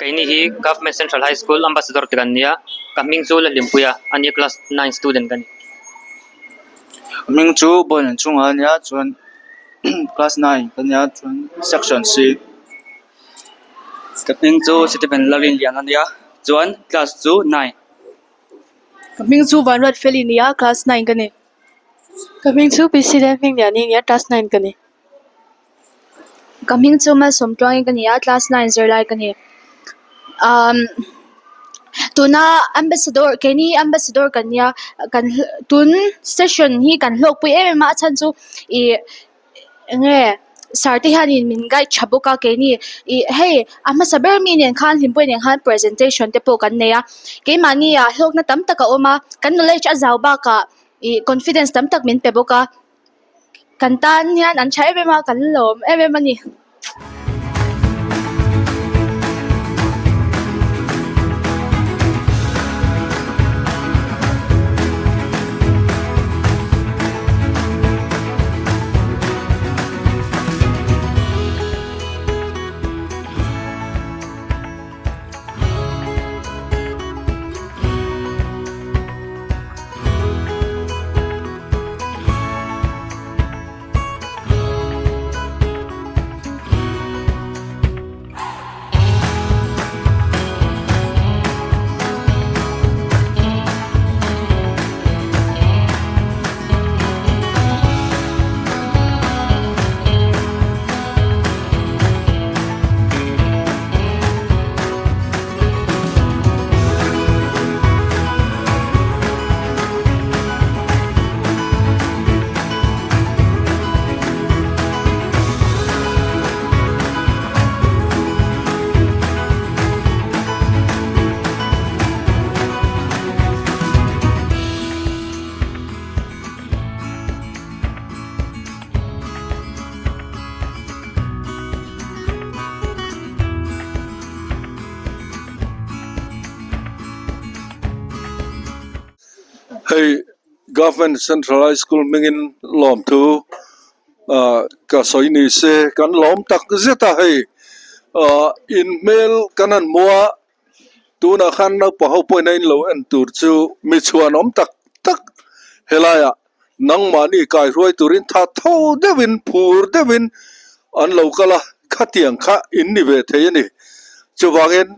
Keini hi Government Central High School Ambassador te kan nia ka hming chu la hlimpui a ania class nine student ka ni. Hming chu Bawihnun chungah a nia chuan class nine ka nia chuan section C. Ka hming chu Stephen Lalrinliana a nia chuan class chu nine. Ka hming chu Vanruatfeli a ni a class nine ka ni. Ka hming chu P C Lalhmingliani a ni a class nine ka ni. Ka hming chu Malsawmtluangin ka ni a class nine zirlai ka ni umm tuna ambassador keini ambassador kan nia kan tun session hi kan hlawkpui em em a a chhan chu ih eng nge sir te hianin min guide tha bawk a keini ih hei a hmasa ber mi nen khan hlimpuia nen khan presentation te pawh kan nei a keimahni ah hlawkna tam tak a awm a kan knowledge a zau bakah ih confidence tam tak min pe bawk a. Kan tan hian an tha em em a, kan lawm em em a ni. Hei Government Central High School hmingin lawmthu ah ka sawi ni se kan lawm tak zet a hei ah in hmel kan han hmu a tunah khan naupang ho pawhin a inlo en tur chu mi chhuanawm tak tak helaiah nangmahni kaihruai turin tha tho deuhin phur deuhin an lo kal a khatiang kha in ni ve thei a ni chuvangin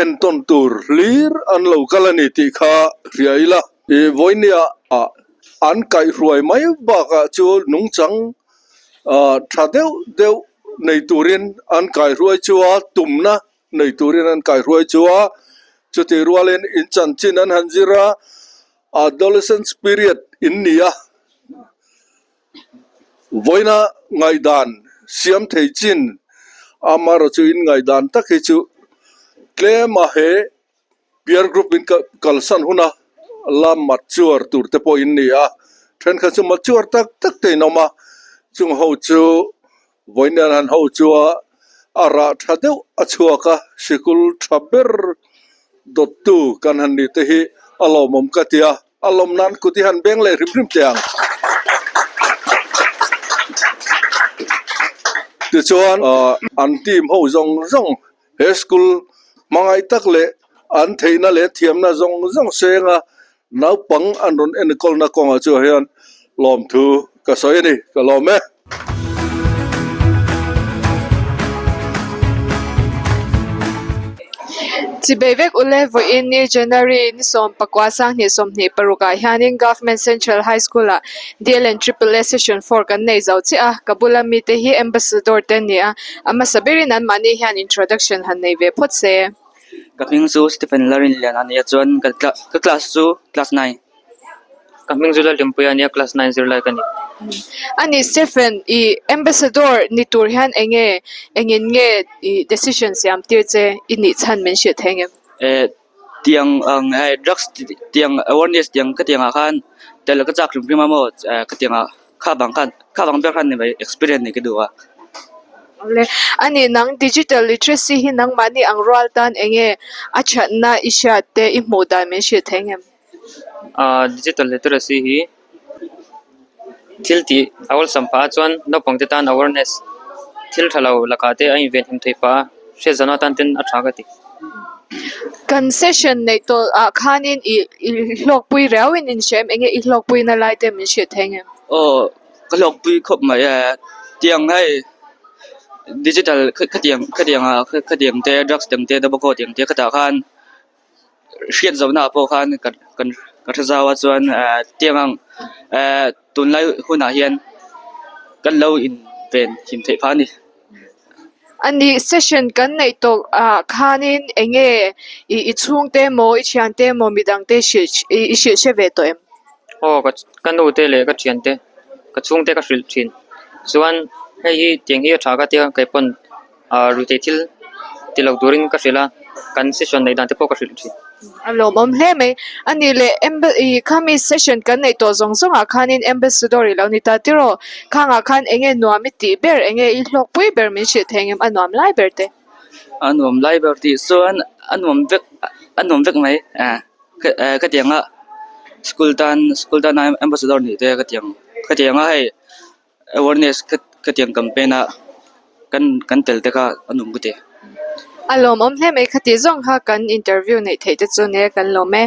entawn tur hlir an lo kal a ni tih kha hria ila ih vawinia ah an kaihruai mai bakah chu nungchang ah tha deuh deuh nei turin an kaihruai chu a tumna nei turin an kaihruai chu a chutih rualin in chanchin an han zir a. Adolescence period in ni a, vawiina ngaihdan siam thei chin amaherawh chu in ngaihdan tak hi chu tlem a he peer group in kalsan huna la mature tur te pawh in ni a, thenkhat chu mature tak tak te in awm a, chung ho chu vawiin an han ho chu a a rah tha deuh a chhuak a, sikul tha ber dawttu kan han nih te hi a lawmawm ka ti a, a lawm nan kut hi han beng leh hrim hrim teh ang. Tichuan an team ho zawng zawng he school hmangaih tak leh an theihna leh thiamna zawng zawng senga naupang an rawn enkawlna kawngah chu hian lawmthu ka sawi a ni, ka lawm e. Chibei vek ule vawiin ni January ni 14 2026 ah hianin Government Central High School ah DL and Triple A Session 4 kan nei zo chiah a, ka bula mite hi Ambassador te an ni a, a hmasa berin anmahni hian introduction han nei ve phawt se. Ka hming chu Stephen Larinlian a nia chuan ka class chu class 9. Ka hming chu Lalhlimpuia a nia class 9 zirlai ka ni. A ni Stephen i Ambassador ni tur hian enge engin nge i decision siam tir che i nih chhan min hrilh thei ngem? Eh tiang ang hei drugs tiang awareness tiang ka tiang ah khan tel ka chak hrim hrim a maw ka tiang ah kha vang khan kha vang ber khan ni mai experience nei ka duh a. Awle a ni nang digital literacy hi nangmahni ang rual tan enge a thatna i hriat te i hmuh dan min hrilh thei ngem? Ahh digital literacy hi thil tih a awlsam phah a chuan naupang te tan awareness thil tha lo lakah te a invenhim theih phah a hriat zan atan ten a tha ka ti. Kan session neih tawh ah khanin i i hlawkpui riau in inhre em enge i hlawkpui na lai te min hrilh thei ngem? Aw ka hlawkpui khawp mai e tiang hei digital khatiang khatiang ah khatiang te drugs tiang te tobacco tiang te khatah khan. Hriat zohna ah pawh khan kan kan ka hre zau a chuan ehh tiang ang ehh tunlai hunah hian kan lo in ven him theih phah a ni. A nih session kan neih tawh ah khanin eng nge i i chhungte emaw i thiante emaw midangte hrilh i hrilh hre ve tawh em? Aw ka ka nu te leh ka thiante ka chhungte ka hrilh thin chuan hei hi tiang hi a tha ka tia kei pawn. Ah ruihtheih thil ti lo turin ka hrilh a, kan session neih dan te pawh ka hrilh thin. A lawmawm hle mai. A nih leh ih khami session kan neih tawh zawng zawngah khanin ambassador i lo ni ta tiraw? Khangah khan eng nge nuam i tih ber, eng nge i hlawkpui ber min hrilh thei engem a nuam lai ber te? A nuam lai ber tih chuan a nuam vek a nuam vek mai ka tiang a school tan school tana ambassador nih te ka tiang ka tiang a hei. Awareness khatiang campaign a kan kan tel te kha a nuam ka ti. A lawmawm hle mai khati zawng kha kan interview neih theih te chu nia kan lawm e.